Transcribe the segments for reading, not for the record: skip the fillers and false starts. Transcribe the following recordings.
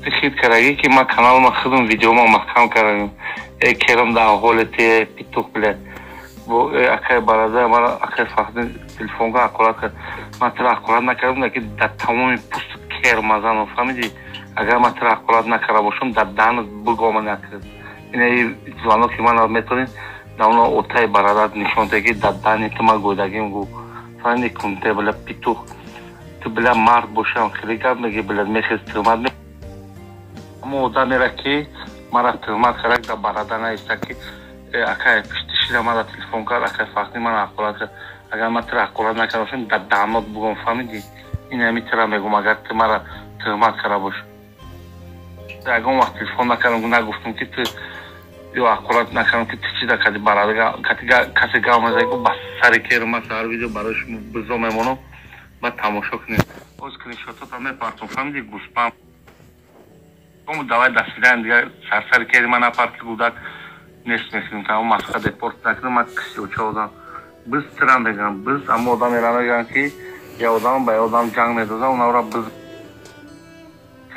Ти хит карагӣ, ки ман каналма худам видеома маҳкам кардам. Э, керам да ҳоле те петух, блядь. Бо акай бародар мара, акай Фахриддин, телефон кар, ҳақорат кард. Ман тира ҳақорат накардам, ки дар тамоми пусту кер мазанам, фаҳмидӣ? Агар ман тира ҳақорат накарда бошам, дар даҳанат бугома накард. Ина звонок и мана метавонед дар оно отаи бародарат нишон диҳед, ки дар даҳани ту ман гӯйдагим гу, фаҳмидӣ? Кунте, бля, петух. Ту, бля, мард бошам, хеле гап мегӣ, бля, мехез туҳмат. Ҳамо одамера, ки мара туҳмат кард, дар бародар наиста, ки акай пишти шида мара телефон кард, акай Фахрӣ мара ҳақорат кард. Агар ман тира ҳақорат накарда бошам, дар даҳанот бугом, фаҳмидӣ? Ин ҳами тира мегӯм, агар ту мара туҳмат карда бош. Ягон вақт телефон накардам, нагуфтам, ки ту ё ҳақорат накардам, ки ту чида кади бародар касе гап мезади. Ба сари керу ман саҳар видео барои шумо бизо мемонам, баъд тамошо кунед. Боз скриншотота мепартом, фаҳмидӣ, гӯспам? Давай, до свидания. Дигар сарсари кери ман напарт, ки гудак нест мекунем, тамом масха депорт накунем. Ман кисиоча одам биз тира мегӯям, биз аммо одамера мегӯям, ки я одам ба я одам ҷанг медозам, онавра биз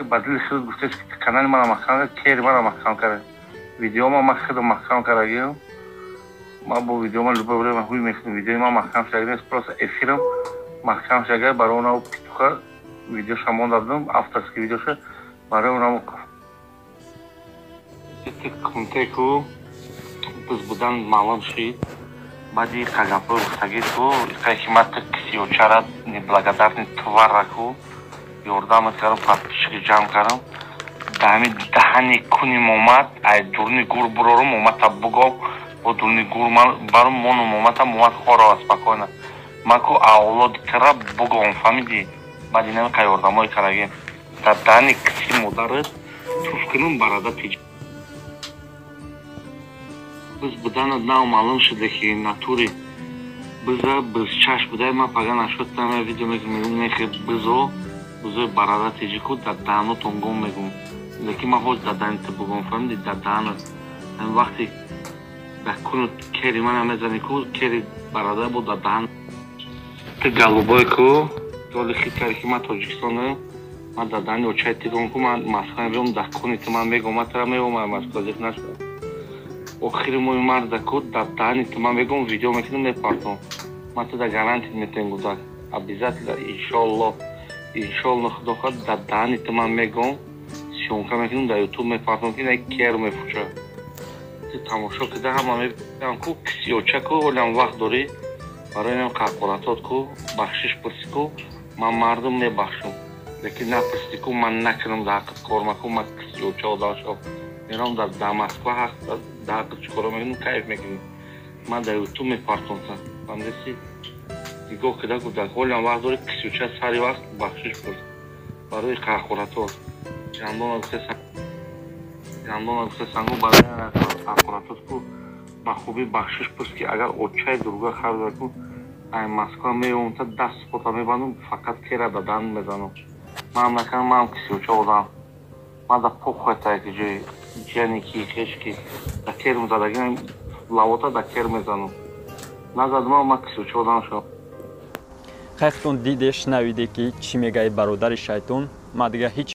ба дили худ гуфтеш, ки канали мара маҳкам кард, кери мара маҳкам кард, видеома ман худам маҳкам кардагиам. Ман бо видеома любое время ҳуй мекунем. Видеои ман маҳкам шудагӣ нест, просто эфирам маҳкам шудагӣ. Барои онав петуха видеоша монда будам, авторский видеоша барои онав кунтеку биз будан маълум шид. Баъди қагапҳои гуфтагӣ ту, иқае ки ман ту кисиёчара неблагодарный тварь аку ёрдамат кардам, подписчики ҷамъ кардам, даҳами даҳани куним омад, ай дурни гур бурорум, омадта бугом, бо дурни гур барум монум, омадта момад хорова спокойно. Ман ку авлоди тира бугом, фаҳмидӣ? Баъди нами қа ёрдамҳои карагем, дар даҳани киси модарат туф кунум, барада тиҷ. Биз буданат нав маълум шуда, ки натури биза бизчашм будай. Ман пага нашуд тама видео мекунам, нехе бизо, бизои барада тиҷику дар даҳанотон гом мегум, лекин ман ҳоз дар даҳани ту бугом, фаҳмидӣ? Дар даҳанат ҳамин вақти дар куну кери мана мезани ку, кери барада бо дар даҳан ту голубой ку доли хит карди, ки ман Тоҷикистон, ман дар даҳани очаи тигом ку, ман Москва мебиём, дар куни ту ман мегом, ман тура мегом, Москва зиқ нашуда. Охири моҳи марда ку дар даҳани ту ман мегом, видео мекунам, мепартом. Ман ту да гарантия метавем, гудак, обязательно, иншоалло, иншоалло, худо хоҳад, дар даҳани ту ман мегом, съёмка мекунам, дар Ютуб мепартом, ки на кер мефуча. Ту тамошо кида, ҳама мебинам ку, кисиёча ку. Олям вақт дорӣ барои инам ҳақоратот ку, бахшиш пурсӣ ку, ман мардум мебахшам, лекин напурсӣ ку, ман накунам, дар ҳаққат кор макун. Ман кисиёча одам шав мерам, дар Москва ҳаст, дар ҳаққат чӣ коро мекунам, кайф мекунӣ. Ман дар Ютуб мепартом, фаҳмидеси? Нигоҳ кида, гудак, ҳолям вақт дорӣ, кисиёча, сари вақт бахшиш пурс барои ҳақоратот. Гандона гуфта сангу, барои ҳақоратот ку ба хубӣ бахшиш пурс, ки агар очаи дурга харда ку, ай Москва меём, та даст пота мебандам, фақат кера да дан мезанам. Манам накунам, манам кисиёча одам. Ман да похуй ки ҷои ҷияни ки хешки да керм задагӣ, лавота да кер мезанам. Назадам, ман кисиёча одам шавам. Хайхтон диде, шунавиде, ки чӣ мегаи бародари шайтон. Ман дига ҳеҷ.